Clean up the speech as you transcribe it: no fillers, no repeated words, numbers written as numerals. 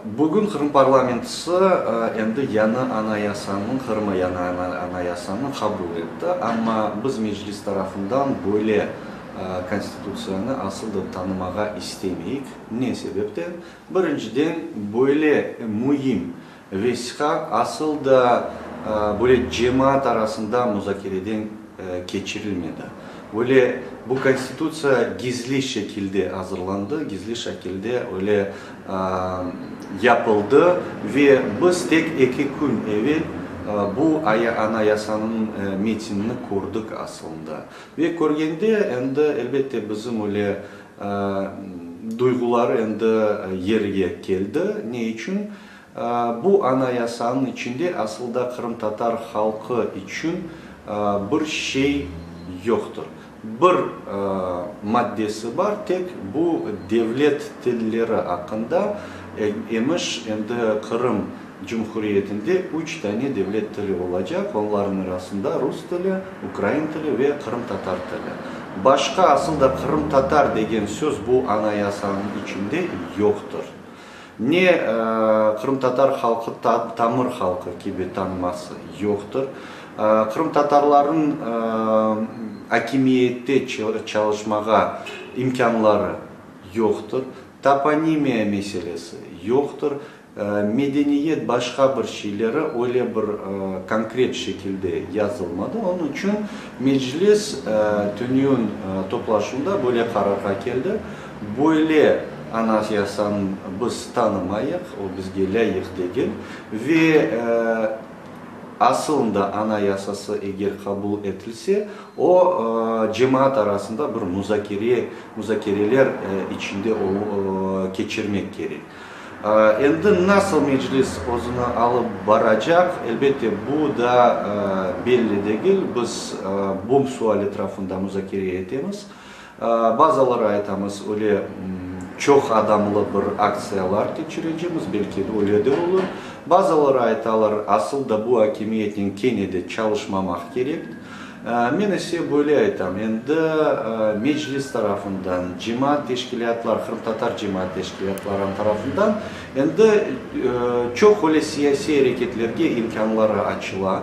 Bugün Qırım parlamentisi endi yañı Anayasanıñ, Qırım yañı Anayasanı qabul etti, amma biz Meclis tarafından böyle Konstitutsiyanı asıl da tanımağa istemeyik. Ne sebepten? Birinciden, böyle müim vesiqa asıl da böyle cemaat arasında muzakereden keçirilmedi. Böyle bu Konstitutsiya gizli şekilde azırlandı, gizli şekilde öyle yapıldı ve biz tek eki kün evel bu Anayasanıñ metinini kördik asılında. Ve körgende endi, elbette, bizim öyle duyğular endi yerge keldi. Ne içün? Bu Anayasanıñ içinde asılda qırımtatar halqı içün bir şey yoqtır. Bir maddesi bar, tek bu devlet tilleri aqqında emiş, endi Qırım Cumhuriyetinde üç tane devlet tili olacaq, onlarnıñ arasında rus tili, ukrain tili ve qırımtatar tili. Başqa asıl da qırımtatar degen söz bu Anayasanıñ içinde yoqtır. Ne qırımtatar halqı tamır halqı kibi tanıması yoqtır. Qırımtatarlarnıñ akimiyette çalışmağa imkânları yoqtır. Toponimiya meselesi yoqtır. Medeniyet, başqa bir şeyleri öyle bir konkret şekilde yazılmadı. Onıñ içün Meclis tünevin toplaşuvında böyle qararğa keldi. Böyle Anayasanı biz tanımayıq, o bizge lâyıq degil ve asılında Anayasası eger qabul etilse, o cemaat arasında bir muzakere, muzakereler içinde keçirmek kerek. Endi nasıl Meclis özüni alıp baracaq, elbette, bu da belli degil. Biz bu sual etrafında muzakere etemiz. Bazıları aytamız, öyle çoq adamlı bir aktsiyalar keçirecemiz, belki öyle de olur. Bazıları aytalar, asıl da bu akimiyetnen kene de çalışmamaq kerek. Men ise böyle aytam, endi Meclis tarafından, cemaat teşkilâtlar, qırımtatar cemaat teşkilâtları tarafından endi çoq öyle siyasiy areketlerge imkânları açıla.